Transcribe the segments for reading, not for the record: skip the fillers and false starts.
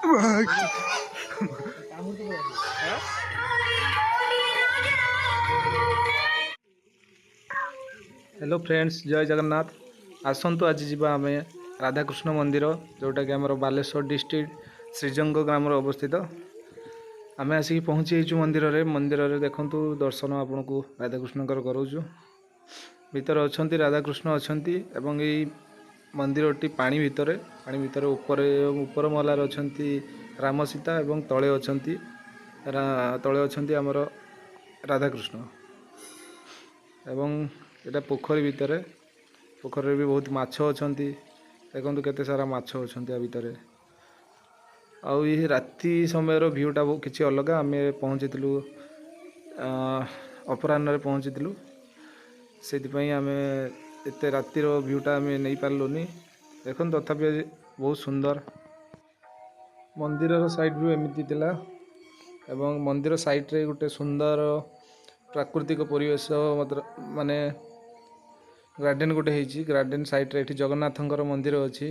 Hello friends, ଜୟ ଜଗନ୍ନାଥ। ଆସନ୍ତୁ, ଆଜି ଯିବା ଆମେ ରାଧାକୃଷ୍ଣ ମନ୍ଦିର, ଯେଉଁଟାକି ଆମର ବାଲେଶ୍ୱର ଡିଷ୍ଟ୍ରିକ୍ଟ ଶ୍ରୀଜଙ୍ଗ ଗ୍ରାମରେ ଅବସ୍ଥିତ। ଆମେ ଆସିକି ପହଞ୍ଚି ଯାଇଛୁ ମନ୍ଦିରରେ। ମନ୍ଦିରରେ ଦେଖନ୍ତୁ, ଦର୍ଶନ ଆପଣଙ୍କୁ ରାଧାକୃଷ୍ଣଙ୍କର କରାଉଛୁ। ଭିତରେ ଅଛନ୍ତି, ରାଧାକୃଷ୍ଣ ଅଛନ୍ତି ଏବଂ ଏଇ ମନ୍ଦିରଟି ପାଣି ଭିତରେ, ପାଣି ଭିତରେ ଉପରେ ଉପର ମହଲାରେ ଅଛନ୍ତି ରାମ ସୀତା ଏବଂ ତଳେ ଅଛନ୍ତି ଆମର ରାଧାକୃଷ୍ଣ। ଏବଂ ଏଇଟା ପୋଖରୀ ଭିତରେ, ପୋଖରୀରେ ବି ବହୁତ ମାଛ ଅଛନ୍ତି। ଦେଖନ୍ତୁ, କେତେ ସାରା ମାଛ ଅଛନ୍ତି ଆ ଭିତରେ। ଆଉ ଇଏ ରାତି ସମୟର ଭିୟୁଟା କିଛି ଅଲଗା। ଆମେ ପହଞ୍ଚିଥିଲୁ, ଅପରାହ୍ନରେ ପହଞ୍ଚିଥିଲୁ, ସେଥିପାଇଁ ଆମେ ଏତେ ରାତିର ଭିୟୁଟା ଆମେ ନେଇପାରିଲୁନି। ଦେଖନ୍ତୁ, ତଥାପି ବହୁତ ସୁନ୍ଦର। ମନ୍ଦିରର ସାଇଡ଼୍ ଭିୟୁ ଏମିତି ଥିଲା ଏବଂ ମନ୍ଦିର ସାଇଡ଼୍ରେ ଗୋଟେ ସୁନ୍ଦର ପ୍ରାକୃତିକ ପରିବେଶ ମାନେ ଗାର୍ଡ଼େନ୍ ଗୋଟେ ହେଇଛି। ଗାର୍ଡ଼େନ୍ ସାଇଡ଼୍ରେ ଏଠି ଜଗନ୍ନାଥଙ୍କର ମନ୍ଦିର ଅଛି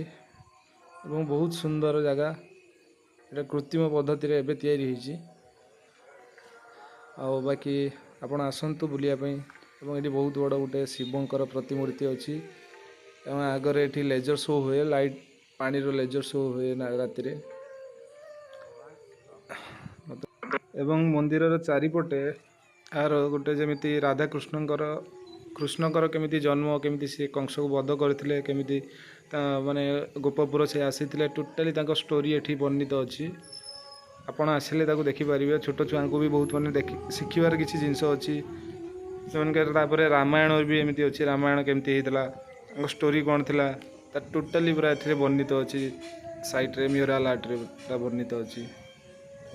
ଏବଂ ବହୁତ ସୁନ୍ଦର ଜାଗା। ଏଇଟା କୃତ୍ରିମ ପଦ୍ଧତିରେ ଏବେ ତିଆରି ହେଇଛି। ଆଉ ବାକି ଆପଣ ଆସନ୍ତୁ ବୁଲିବା ପାଇଁ। ଏବଂ ଏଠି ବହୁତ ବଡ଼ ଗୋଟେ ଶିବଙ୍କର ପ୍ରତିମୂର୍ତ୍ତି ଅଛି ଏବଂ ଆଗରେ ଏଠି ଲେଜର ଶୋ ହୁଏ, ଲାଇଟ୍ ପାଣିର ଲେଜର ଶୋ ହୁଏ ନା ରାତିରେ। ଏବଂ ମନ୍ଦିରର ଚାରିପଟେ ଆର ଗୋଟେ ଯେମିତି ରାଧାକୃଷ୍ଣଙ୍କର, କୃଷ୍ଣଙ୍କର କେମିତି ଜନ୍ମ, କେମିତି ସେ କଂସକୁ ବଧ କରିଥିଲେ, କେମିତି ତା ମାନେ ଗୋପପୁର ସେ ଆସିଥିଲେ, ଟୋଟାଲି ତାଙ୍କ ଷ୍ଟୋରି ଏଠି ବର୍ଣ୍ଣିତ ଅଛି। ଆପଣ ଆସିଲେ ତାକୁ ଦେଖିପାରିବେ। ଛୋଟ ଛୁଆଙ୍କୁ ବି ବହୁତ ମାନେ ଦେଖି ଶିଖିବାର କିଛି ଜିନିଷ ଅଛି ସେମାନଙ୍କର। ତାପରେ ରାମାୟଣ ବି ଏମିତି ଅଛି। ରାମାୟଣ କେମିତି ହେଇଥିଲା, ତାଙ୍କ ଷ୍ଟୋରି କ'ଣ ଥିଲା, ତା ଟୋଟାଲି ପୁରା ଏଥିରେ ବର୍ଣ୍ଣିତ ଅଛି। ସାଇଡ଼୍ରେ ମ୍ୟୁରାଲ ଆର୍ଟରେ ପୁରା ବର୍ଣ୍ଣିତ ଅଛି।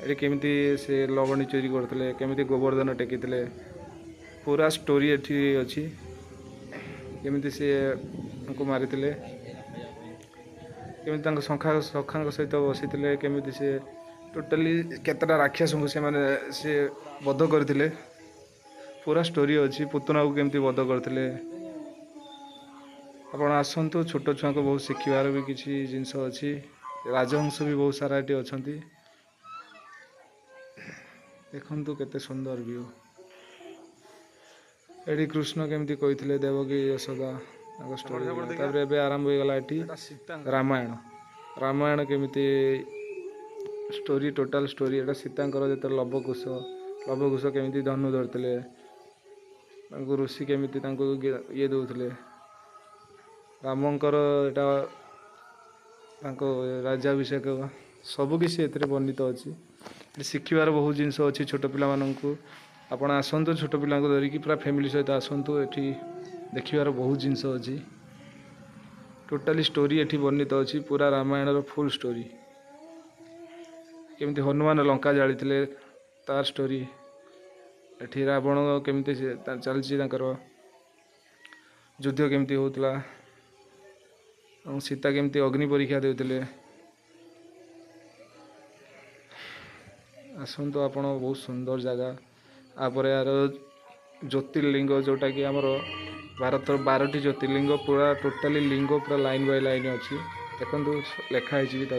ଏଠି କେମିତି ସେ ଲବଣୀ ଚୋରି କରୁଥିଲେ, କେମିତି ଗୋବର୍ଦ୍ଧନ ଟେକିଥିଲେ, ପୁରା ଷ୍ଟୋରି ଏଠି ଅଛି। କେମିତି ସିଏ ତାଙ୍କୁ ମାରିଥିଲେ, କେମିତି ତାଙ୍କ ସଖାଙ୍କ ସହିତ ବସିଥିଲେ, କେମିତି ସେ ଟୋଟାଲି କେତେଟା ରାକ୍ଷସଙ୍କୁ ସେମାନେ ସେ ବଧ କରିଥିଲେ, ପୁରା ଷ୍ଟୋରି ଅଛି। ପୁତନାକୁ କେମିତି ବଧ କରିଥିଲେ। ଆପଣ ଆସନ୍ତୁ, ଛୋଟ ଛୁଆଙ୍କୁ ବହୁତ ଶିଖିବାର ବି କିଛି ଜିନିଷ ଅଛି। ରାଜହଂସ ବି ବହୁତ ସାରା ଏଠି ଅଛନ୍ତି। ଦେଖନ୍ତୁ, କେତେ ସୁନ୍ଦର ଭିୟୁ। ଏଠି କୃଷ୍ଣ କେମିତି କହିଥିଲେ ଦେବକୀ ଯଶୋଦା, ତାଙ୍କ ଷ୍ଟୋରି। ତାପରେ ଏବେ ଆରମ୍ଭ ହେଇଗଲା ଏଠି ରାମାୟଣ। ରାମାୟଣ କେମିତି ଷ୍ଟୋରି, ଟୋଟାଲ ଷ୍ଟୋରି। ଏଇଟା ସୀତାଙ୍କର ଯେତେବେଳେ ଲବକୁଶ, ଲବକୁଶ କେମିତି ଧନୁ ଧରିଥିଲେ, ତାଙ୍କୁ ଋଷି କେମିତି ତାଙ୍କୁ ଇଏ ଦେଉଥିଲେ, ରାମଙ୍କର ଏଇଟା ତାଙ୍କ ରାଜ୍ୟାଭିଷେକ, ସବୁ କିଛି ଏଥିରେ ବର୍ଣ୍ଣିତ ଅଛି। ଏଠି ଶିଖିବାର ବହୁତ ଜିନିଷ ଅଛି ଛୋଟ ପିଲାମାନଙ୍କୁ। ଆପଣ ଆସନ୍ତୁ, ଛୋଟ ପିଲାଙ୍କୁ ଧରିକି ପୁରା ଫ୍ୟାମିଲି ସହିତ ଆସନ୍ତୁ। ଏଠି ଦେଖିବାର ବହୁତ ଜିନିଷ ଅଛି। ଟୋଟାଲି ଷ୍ଟୋରି ଏଠି ବର୍ଣ୍ଣିତ ଅଛି, ପୁରା ରାମାୟଣର ଫୁଲ୍ ଷ୍ଟୋରି। କେମିତି ହନୁମାନ ଲଙ୍କା ଜାଳିଥିଲେ, ତାର ଷ୍ଟୋରି ଏଠି। ରାବଣ କେମିତି ସେ ଚାଲିଛି, ତାଙ୍କର ଯୁଦ୍ଧ କେମିତି ହେଉଥିଲା ଏବଂ ସୀତା କେମିତି ଅଗ୍ନି ପରୀକ୍ଷା ଦେଉଥିଲେ। ଆସନ୍ତୁ ଆପଣ, ବହୁତ ସୁନ୍ଦର ଜାଗା। ତାପରେ ଏହାର ଜ୍ୟୋତିର୍ଲିଙ୍ଗ, ଯେଉଁଟାକି ଆମର ଭାରତର 12ଟି ଜ୍ୟୋତିର୍ଲିଙ୍ଗ, ପୁରା ଟୋଟାଲି ଲିଙ୍ଗ ପୁରା ଲାଇନ୍ ବାଇ ଲାଇନ୍ ଅଛି। ଦେଖନ୍ତୁ, ଲେଖା ହେଇଛି ବି ତା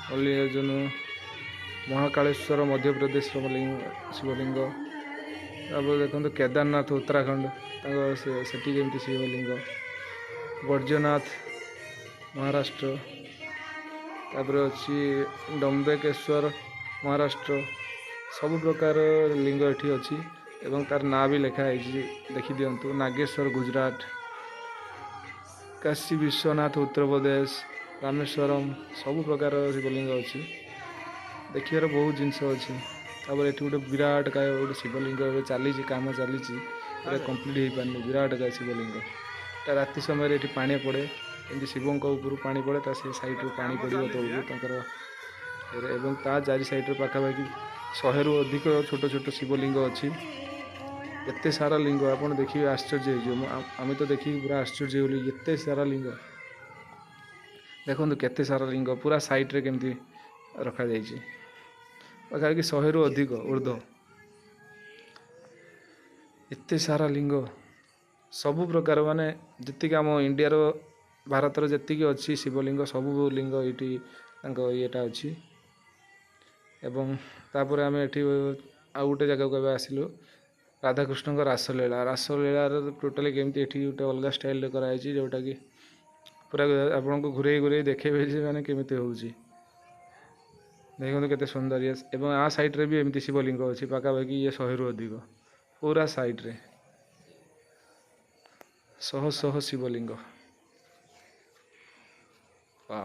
ମଲ୍ଲିକାର୍ଜୁନ, ମହାକାଳେଶ୍ୱର ମଧ୍ୟପ୍ରଦେଶର ଶିବଲିଙ୍ଗ। ତାପରେ ଦେଖନ୍ତୁ, କେଦାରନାଥ ଉତ୍ତରାଖଣ୍ଡ, ତାଙ୍କ ସେଠି ଯେମିତି ଶିବଲିଙ୍ଗ, ବୈଦ୍ୟନାଥ ମହାରାଷ୍ଟ୍ର, ତାପରେ ଅଛି ତ୍ରମ୍ବକେଶ୍ୱର ମହାରାଷ୍ଟ୍ର। ସବୁ ପ୍ରକାର ଲିଙ୍ଗ ଏଠି ଅଛି ଏବଂ ତାର ନାଁ ବି ଲେଖା ହେଇଛି, ଦେଖିଦିଅନ୍ତୁ। ନାଗେଶ୍ୱର ଗୁଜୁରାଟ, କାଶୀ ବିଶ୍ୱନାଥ ଉତ୍ତରପ୍ରଦେଶ, ରାମେଶ୍ୱରମ, ସବୁ ପ୍ରକାର ଶିବଲିଙ୍ଗ ଅଛି। ଦେଖିବାର ବହୁତ ଜିନିଷ ଅଛି। ତାପରେ ଏଠି ଗୋଟେ ବିରାଟ କାୟ ଗୋଟେ ଶିବଲିଙ୍ଗ ଏବେ ଚାଲିଛି, କାମ ଚାଲିଛି, ଏଇଟା କମ୍ପ୍ଲିଟ୍ ହେଇପାରିନି। ବିରାଟ କାୟ ଶିବଲିଙ୍ଗ ଏଟା। ରାତି ସମୟରେ ଏଠି ପାଣି ପଡ଼େ। ଏମିତି ଶିବଙ୍କ ଉପରୁ ପାଣି ପଡ଼େ, ତା ସେ ସାଇଡ଼ରୁ ପାଣି ପଡ଼ିବ ତଳକୁ ତାଙ୍କର। ଏବଂ ତା ଚାରି ସାଇଡ଼ରେ ପାଖାପାଖି 100ରୁ ଅଧିକ ଛୋଟ ଛୋଟ ଶିବଲିଙ୍ଗ ଅଛି। ଏତେ ସାରା ଲିଙ୍ଗ ଆପଣ ଦେଖିବେ, ଆଶ୍ଚର୍ଯ୍ୟ ହେଇଯିବ। ଆମେ ତ ଦେଖିକି ପୁରା ଆଶ୍ଚର୍ଯ୍ୟ ହେଇଗଲୁ, ଏତେ ସାରା ଲିଙ୍ଗ। ଦେଖନ୍ତୁ, କେତେ ସାରା ଲିଙ୍ଗ ପୁରା ସାଇଡ଼ରେ କେମିତି ରଖାଯାଇଛି। ପାଖାପାଖି 100ରୁ ଅଧିକ ଉର୍ଦ୍ଧ୍ୱ ଏତେ ସାରା ଲିଙ୍ଗ। ସବୁ ପ୍ରକାର, ମାନେ ଯେତିକି ଆମ ଇଣ୍ଡିଆର, ଭାରତର ଯେତିକି ଅଛି ଶିବଲିଙ୍ଗ, ସବୁ ଲିଙ୍ଗ ଏଇଠି ତାଙ୍କ ଇଏଟା ଅଛି। ଏବଂ ତାପରେ ଆମେ ଏଠି ଆଉ ଗୋଟେ ଜାଗାକୁ ଏବେ ଆସିଲୁ, ରାଧାକୃଷ୍ଣଙ୍କ ରାସଲୀଳା। ରାସଲୀଳାର ଟୋଟାଲି କେମିତି ଏଠି ଗୋଟେ ଅଲଗା ଷ୍ଟାଇଲରେ କରାଯାଇଛି, ଯେଉଁଟାକି ପୁରା ଆପଣଙ୍କୁ ଘୁରେଇ ଘୁରେଇ ଦେଖେଇବେ ଯେ ମାନେ କେମିତି ହେଉଛି। ଦେଖନ୍ତୁ କେତେ ସୁନ୍ଦର ଇଏ। ଏବଂ ଆ ସାଇଡ଼୍ରେ ବି ଏମିତି ଶିବଲିଙ୍ଗ ଅଛି, ପାଖାପାଖି ଇଏ 100ରୁ ଅଧିକ, ପୁରା ସାଇଡ଼୍ରେ ଶହ ଶହ ଶିବଲିଙ୍ଗ।